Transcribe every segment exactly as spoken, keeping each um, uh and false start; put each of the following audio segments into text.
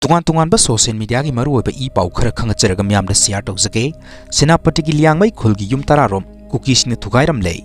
ꯇꯣꯉꯥꯟ ꯇꯣꯉꯥꯟꯕ social mediaꯒꯤ ꯃꯔꯨꯑꯣꯏꯕ ꯏ ꯄꯥꯎ ꯈꯔ ꯈꯪꯍꯠꯆꯔꯒ ꯃꯤꯌꯥꯝꯗ share ꯇꯧꯖꯒꯦ꯫ ꯁꯦꯅꯥꯄꯇꯤꯒꯤ ꯂꯤꯌꯥꯡꯃꯩ ꯈꯨꯜꯒꯤ ꯌꯨꯝ ꯇꯔꯥꯔꯣꯝ ꯀꯨꯀꯤꯁꯤꯡꯅ ꯊꯨꯒꯥꯏꯔꯝꯂꯦ꯫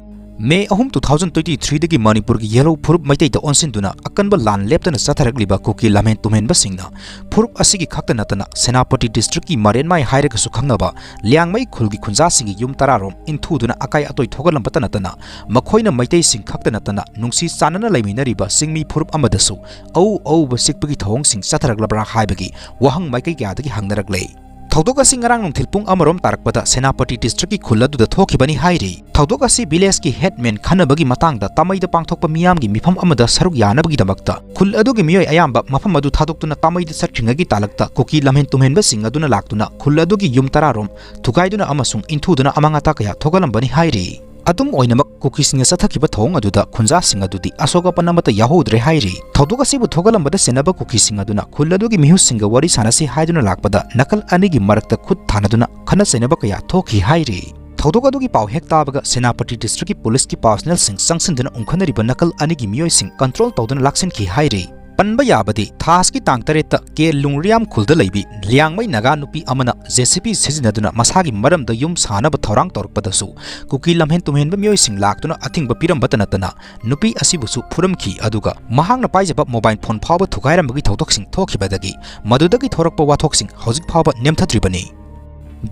May ꯑꯍꯨꯝ, two thousand twenty-threeꯗꯒꯤ ꯃꯅꯤꯄꯨꯔꯒꯤ ꯌꯦꯜꯍꯧ ꯐꯨꯔꯨꯞ ꯃꯩꯇꯩꯗ ꯑꯣꯟꯁꯤꯟꯗꯨꯅ ꯑꯀꯟꯕ ꯂꯥꯟ ꯂꯦꯞꯇꯅ ꯆꯠꯊꯔꯛꯂꯤꯕ ꯀꯨꯀꯤ ꯂꯝꯍꯦꯟ ꯇꯨꯝꯍꯦꯟꯕꯁꯤꯡꯅ ꯐꯨꯔꯨꯞ ꯑꯁꯤꯒꯤ ꯈꯛꯇ ꯅꯠꯇꯅ ꯁꯦꯅꯥꯄꯇꯤ districtꯀꯤ ꯃꯔꯦꯟꯃꯥꯏ ꯍꯥꯏꯔꯒꯁꯨ ꯈꯪꯅꯕ ꯂꯤꯌꯥꯡꯃꯩ ꯈꯨꯜꯒꯤ ꯈꯨꯟꯖꯥꯁꯤꯡꯒꯤ ꯌꯨꯝ ꯇꯔꯥꯔꯣꯝ ꯏꯟꯊꯨꯗꯨꯅ ꯑꯀꯥꯏ ꯑꯇꯣꯏ ꯊꯣꯛꯍꯜꯂꯝꯕꯇ ꯅꯠꯇꯅ ꯃꯈꯣꯏꯅ ꯃꯩꯇꯩꯁꯤꯡ ꯈꯛꯇ ꯅꯠꯇꯅ ꯅꯨꯡꯁꯤ ꯆꯥꯟꯅꯅ ꯂꯩꯃꯤꯟꯅꯔꯤꯕ ꯆꯤꯡꯃꯤ ꯐꯨꯔꯨꯞ ꯑꯃꯗꯁꯨ ꯑꯎ ꯑꯎꯕ ꯆꯤꯛꯄꯒꯤ ꯊꯧꯑꯣꯡꯁꯤꯡ ꯆꯠꯊꯔꯛꯂꯕ꯭ꯔꯥ ꯍꯥꯏꯕꯒꯤ ꯋꯥꯍꯪ ꯃꯥꯏꯀꯩ ꯀꯌꯥꯗꯒꯤ ꯍꯪꯅꯔꯛꯂꯦ꯫ ꯊꯧꯗꯣꯛ ꯑꯁꯤ ꯉꯔꯥꯡ ꯅꯨꯡꯊꯤꯜ ꯄꯨꯡ ꯑꯃꯔꯣꯝ ꯇꯥꯔꯛꯄꯗ ꯁꯦꯅꯥꯄꯇꯤ districtꯀꯤ ꯈꯨꯜ ꯑꯗꯨꯗ ꯊꯣꯛꯈꯤꯕꯅꯤ ꯍꯥꯏꯔꯤ꯫ ꯊꯧꯗꯣꯛ ꯑꯁꯤ villageꯀꯤ headman ꯈꯟꯅꯕꯒꯤ ꯃꯇꯥꯡꯗ ꯇꯥꯃꯩꯗ ꯄꯥꯡꯊꯣꯛꯄ ꯃꯤꯌꯥꯝꯒꯤ ꯃꯤꯐꯝ ꯑꯃꯗ ꯁꯔꯨꯛ ꯌꯥꯅꯕꯒꯤꯗꯃꯛꯇ ꯈꯨꯜ ꯑꯗꯨꯒꯤ ꯃꯤꯑꯣꯏ ꯑꯌꯥꯝꯕ ꯃꯐꯝ ꯑꯗꯨ ꯊꯥꯗꯣꯛꯇꯨꯅ ꯇꯥꯃꯩꯗ ꯆꯠꯈ꯭ꯔꯤꯉꯩꯒꯤ ꯇꯥꯂꯛꯇ ꯀꯨꯀꯤ ꯂꯝꯍꯦꯟ ꯇꯨꯝꯍꯦꯟꯕꯁꯤꯡ ꯑꯗꯨꯅ ꯂꯥꯛꯇꯨꯅ ꯈꯨꯜ ꯑꯗꯨꯒꯤ ꯌꯨꯝ ꯇꯔꯥꯔꯣꯝ ꯊꯨꯒꯥꯏꯗꯨꯅ ꯑꯃꯁꯨꯡ ꯏꯟꯊꯨꯗꯨꯅ ꯑꯃꯥꯡ ꯑꯇꯥ ꯀꯌꯥ ꯊꯣꯛꯍꯜꯂꯝꯕꯅꯤ ꯍꯥꯏꯔꯤ꯫ ꯑꯗꯨꯝ ꯑꯣꯏꯅꯃꯛ, ꯀꯨꯀꯤꯁꯤꯡꯅ ꯆꯠꯊꯈꯤꯕ ꯊꯧꯑꯣꯡ ꯑꯗꯨꯗ ꯈꯨꯟꯖꯥꯁꯤꯡ ꯑꯗꯨꯗꯤ ꯑꯁꯣꯛ ꯑꯄꯟ ꯑꯃꯠꯇ ꯌꯥꯎꯍꯧꯗ꯭ꯔꯦ ꯍꯥꯏꯔꯤ꯫ ꯊꯧꯗꯣꯛ ꯑꯁꯤꯕꯨ ꯊꯣꯛꯍꯜꯂꯝꯕꯗ ꯆꯦꯟꯅꯕ ꯀꯨꯀꯤꯁꯤꯡ ꯑꯗꯨꯅ ꯈꯨꯜ ꯑꯗꯨꯒꯤ ꯃꯤꯍꯨꯠꯁꯤꯡꯒ ꯋꯥꯔꯤ ꯁꯥꯟꯅꯁꯤ ꯍꯥꯏꯗꯨꯅ ꯂꯥꯛꯄꯗ ꯅꯥꯀꯜ ꯑꯅꯤꯒꯤ ꯃꯔꯛꯇ ꯈꯨꯠ ꯊꯥꯅꯗꯨꯅ ꯈꯠꯅ ꯆꯩꯅꯕ ꯀꯌꯥ ꯊꯣꯛꯈꯤ ꯍꯥꯏꯔꯤ꯫ ꯊꯧꯗꯣꯛ ꯑꯗꯨꯒꯤ ꯄꯥꯎ ꯍꯦꯛ ꯇꯥꯕꯒ ꯁꯦꯅꯥꯄꯇꯤ districtꯀꯤ policeꯀꯤ personnelꯁꯤꯡ ꯆꯪꯁꯤꯟꯗꯨꯅ ꯎꯪꯈꯠꯅꯔꯤꯕ ꯅꯥꯀꯜ ꯑꯅꯤꯒꯤ ꯃꯤꯑꯣꯏꯁꯤꯡ control ꯇꯧꯗꯨꯅ ꯂꯥꯛꯁꯤꯟꯈꯤ ꯍꯥꯏꯔꯤ꯫ ꯄꯟꯕ ꯌꯥꯕꯗꯤ, ꯊꯥꯁꯀꯤ ꯇꯥꯡ ꯇꯔꯦꯠꯇ ꯀꯦ ꯂꯨꯡꯔꯤꯌꯥꯝ ꯈꯨꯜꯗ ꯂꯩꯕꯤ ꯂꯤꯌꯥꯡꯃꯩ ꯅꯥꯒꯥ ꯅꯨꯄꯤ ꯑꯃꯅ JCB ꯁꯤꯖꯤꯟꯅꯗꯨꯅ ꯃꯁꯥꯒꯤ ꯃꯔꯝꯗ ꯌꯨꯝ ꯁꯥꯅꯕ ꯊꯧꯔꯥꯡ ꯇꯧꯔꯛꯄꯗꯁꯨ ꯀꯨꯀꯤ ꯂꯝꯍꯦꯟ ꯇꯨꯝꯍꯦꯟꯕ ꯃꯤꯑꯣꯏꯁꯤꯡ ꯂꯥꯛꯇꯨꯅ ꯑꯊꯤꯡꯕ ꯄꯤꯔꯝꯕꯇ ꯅꯠꯇꯅ ꯅꯨꯄꯤ ꯑꯁꯤꯕꯨꯁꯨ ꯐꯨꯔꯝꯈꯤ, ꯑꯗꯨꯒ ꯃꯍꯥꯛꯅ ꯄꯥꯏꯖꯕ mobile phone ꯐꯥꯎꯕ ꯊꯨꯒꯥꯏꯔꯝꯕꯒꯤ ꯊꯧꯗꯣꯛꯁꯤꯡ ꯊꯣꯛꯈꯤꯕꯗꯒꯤ ꯃꯗꯨꯗꯒꯤ ꯊꯣꯔꯛꯄ ꯋꯥꯊꯣꯛꯁꯤꯡ ꯍꯧꯖꯤꯛ ꯐꯥꯎꯕ ꯅꯦꯝꯊꯗ꯭ꯔꯤꯕꯅꯤ꯫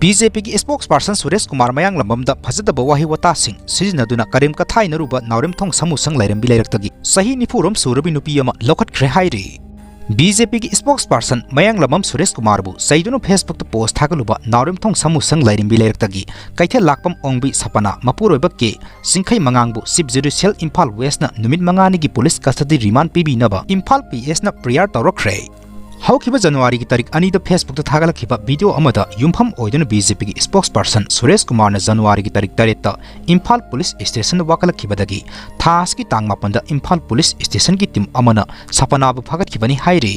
BJPꯒꯤ spokesperson ꯁꯨꯔꯦꯁ ꯀꯨꯃꯥꯔ ꯃꯌꯥꯡꯂꯝꯕꯝꯗ ꯐꯖꯗꯕ ꯋꯥꯍꯩ ꯋꯥꯇꯥꯁꯤꯡ ꯁꯤꯖꯤꯟꯅꯗꯨꯅ ꯀꯔꯦꯝ ꯀꯊꯥꯏꯅꯔꯨꯕ ꯅꯥꯎꯔꯦꯝꯊꯣꯡ ꯁꯥꯃꯨꯁꯪ ꯂꯥꯏꯔꯦꯝꯕꯤ ꯂꯩꯔꯛꯇꯒꯤ ꯆꯍꯤ ꯅꯤꯐꯨꯔꯣꯝ ꯁꯨꯔꯕꯤ ꯅꯨꯄꯤ ꯑꯃ ꯂꯧꯈꯠꯈ꯭ꯔꯦ ꯍꯥꯏꯔꯤ꯫ BJPꯒꯤ spokesperson ꯃꯌꯥꯡꯂꯝꯕꯝ ꯁꯨꯔꯦꯁ ꯀꯨꯃꯥꯔꯕꯨ ꯆꯩꯗꯨꯅ Facebookꯇ post ꯊꯥꯒꯠꯂꯨꯕ ꯅꯥꯎꯔꯦꯝꯊꯣꯡ ꯁꯥꯃꯨꯁꯪ ꯂꯥꯏꯔꯦꯝꯕꯤ ꯂꯩꯔꯛꯇꯒꯤ ꯀꯩꯊꯦꯜ ꯂꯥꯛꯄꯝ ꯑꯣꯡꯕꯤ ꯁꯄꯅꯥ ꯃꯄꯨꯔꯣꯏꯕ ꯀꯦ ꯆꯤꯡꯈꯩ ꯃꯉꯥꯡꯕꯨ Chief Judicial ꯏꯝꯐꯥꯜ Westꯅ ꯅꯨꯃꯤꯠ ꯃꯉꯥꯅꯤꯒꯤ police custody remand ꯄꯤꯕꯤꯅꯕ Imphal PSꯅ prayer ꯇꯧꯔꯛꯈ꯭ꯔꯦ꯫ ꯍꯧꯈꯤꯕ ꯖꯅꯋꯥꯔꯤꯒꯤ ꯇꯥꯔꯤꯛ ꯑꯅꯤꯗ Facebookꯇ ꯊꯥꯒꯠꯂꯛꯈꯤꯕ video ꯑꯃꯗ ꯌꯨꯝꯐꯝ ꯑꯣꯏꯗꯨꯅ BJPꯒꯤ spokesperson ꯁꯨꯔꯦꯁ ꯀꯨꯃꯥꯔꯅ ꯖꯅꯋꯥꯔꯤꯒꯤ ꯇꯥꯔꯤꯛ ꯇꯔꯦꯠꯇ ꯏꯝꯐꯥꯜ police stationꯗ ꯋꯥꯀꯠꯂꯛꯈꯤꯕꯗꯒꯤ ꯊꯥ ꯑꯁꯤꯒꯤ ꯇꯥꯡ ꯃꯥꯄꯟꯗ ꯏꯝꯐꯥꯜ police stationꯒꯤ team ꯑꯃꯅ ꯁꯄꯅꯥꯕꯨ ꯐꯥꯒꯠꯈꯤꯕꯅꯤ ꯍꯥꯏꯔꯤ꯫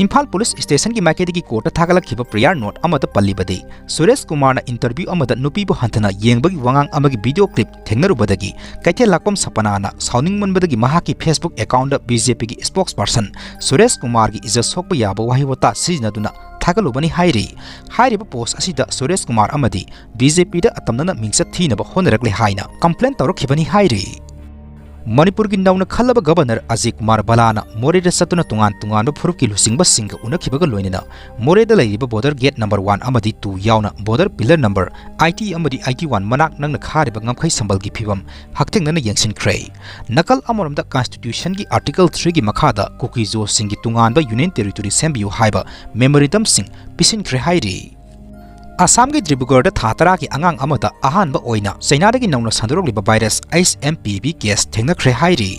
ꯏꯝꯐꯥꯜ ꯄꯨꯂꯤꯁ ꯁ꯭ꯇꯦꯁꯟꯒꯤ ꯃꯥꯏꯀꯩꯗꯒꯤ ꯀꯣꯔꯠꯇ ꯊꯥꯒꯠꯂꯛꯈꯤꯕ ꯄ꯭ꯔꯦꯌꯔ ꯅꯣꯠ ꯑꯃꯗ ꯄꯜꯂꯤꯕꯗꯤ, ꯁꯨꯔꯦꯁ ꯀꯨꯃꯥꯔꯅ ꯏꯟꯇꯔꯚ꯭ꯌꯨ ꯑꯃꯗ ꯅꯨꯄꯤꯕꯨ ꯍꯟꯊꯅ ꯌꯦꯡꯕꯒꯤ ꯋꯥꯉꯥꯡ ꯑꯃꯒꯤ ꯚꯤꯗꯤꯑꯣ ꯀ꯭ꯂꯤꯞ ꯊꯦꯡꯅꯔꯨꯕꯗꯒꯤ ꯀꯩꯊꯦꯜ ꯂꯥꯛꯄꯝ ꯁꯄꯅꯥꯅ ꯁꯥꯎꯅꯤꯡꯃꯟꯕꯗꯒꯤ ꯃꯍꯥꯛꯀꯤ Facebook ꯑꯦꯀꯥꯎꯟꯗ BJPꯒꯤ spokesperson ꯁꯨꯔꯦꯁ ꯀꯨꯃꯥꯔꯒꯤ ꯏꯖꯠ ꯁꯣꯛꯄ ꯌꯥꯕ ꯋꯥꯍꯩ ꯋꯥꯇꯥ ꯁꯤꯖꯤꯟꯅꯗꯨꯅ ꯊꯥꯒꯠꯂꯨꯕꯅꯤ ꯍꯥꯏꯔꯤ꯫ ꯍꯥꯏꯔꯤꯕ ꯄꯣꯁ ꯑꯁꯤꯗ ꯁꯨꯔꯦꯁ ꯀꯨꯃꯥꯔ ꯑꯃꯗꯤ BJPꯗ ꯑꯇꯝꯅꯅ ꯃꯤꯡꯆꯠ ꯊꯤꯅꯕ ꯍꯣꯠꯅꯔꯛꯂꯦ ꯍꯥꯏꯅ ꯀꯝꯄ꯭ꯂꯦꯟ ꯇꯧꯔꯛꯈꯤꯕꯅꯤ ꯍꯥꯏꯔꯤ꯫ ꯃꯅꯤꯄꯨꯔꯒꯤ ꯅꯧꯅ ꯈꯜꯂꯕ ꯒꯕꯔꯅꯔ ꯑꯖꯤꯠ ꯀꯨꯃꯥꯔ ꯚꯜꯂꯥꯅ ꯃꯣꯔꯦꯗ ꯆꯠꯇꯨꯅ ꯇꯣꯉꯥꯟ ꯇꯣꯉꯥꯟꯕ ꯐꯨꯔꯨꯞꯀꯤ ꯂꯨꯆꯤꯡꯕꯁꯤꯡꯒ ꯎꯅꯈꯤꯕꯒ ꯂꯣꯏꯅꯅ ꯃꯣꯔꯦꯗ ꯂꯩꯔꯤꯕ ꯕꯣꯔꯗꯔ ꯒꯦꯠ ꯅꯝꯕꯔ ꯋꯥꯟ ꯑꯃꯗꯤ ꯇꯨ ꯌꯥꯎꯅ ꯕꯣꯔꯗꯔ ꯄꯤꯂꯔ ꯅꯝꯕꯔ ꯑꯥꯏꯇꯤ ꯑꯃꯗꯤ ꯑꯥꯏꯇꯤ ꯋꯥꯟ ꯃꯅꯥꯛ ꯅꯛꯅ ꯈꯥꯔꯤꯕ ꯉꯝꯈꯩ ꯁꯝꯕꯜꯒꯤ ꯐꯤꯕꯝ ꯍꯛꯊꯦꯡꯅꯅ ꯌꯦꯡꯁꯤꯟꯈ꯭ꯔꯦ꯫ ꯅꯥꯀꯜ ꯑꯃꯔꯣꯝꯗ ꯀꯟꯁꯇꯤꯇ꯭ꯌꯨꯁꯟꯒꯤ ꯑꯥꯔꯇꯤꯀꯜ ꯊ꯭ꯔꯤꯒꯤ ꯃꯈꯥꯗ ꯀꯨꯀꯤ-ꯖꯣꯁꯤꯡꯒꯤ ꯇꯣꯉꯥꯟꯕ ꯌꯨꯅꯤꯌꯟ ꯇꯦꯔꯤꯇꯣꯔꯤ ꯁꯦꯝꯕꯤꯌꯨ ꯍꯥꯏꯕ ꯃꯦꯃꯣꯔꯦꯟꯗꯝꯁꯤꯡ ꯄꯤꯁꯤꯟꯈ꯭ꯔꯦ ꯍꯥꯏꯔꯤ꯫ ꯑꯁꯥꯝꯒꯤ ꯗꯤꯕ꯭ꯔꯨꯒꯔꯗ ꯊꯥ ꯇꯔꯥꯒꯤ ꯑꯉꯥꯡ ꯑꯃꯗ ꯑꯍꯥꯟꯕ ꯑꯣꯏꯅ ꯆꯩꯅꯥꯗꯒꯤ ꯅꯧꯅ ꯁꯟꯗꯣꯔꯛꯂꯤꯕ ꯚꯥꯏꯔꯁ HMPV ꯀꯦꯁ ꯊꯦꯡꯅꯈ꯭ꯔꯦ ꯍꯥꯏꯔꯤ꯫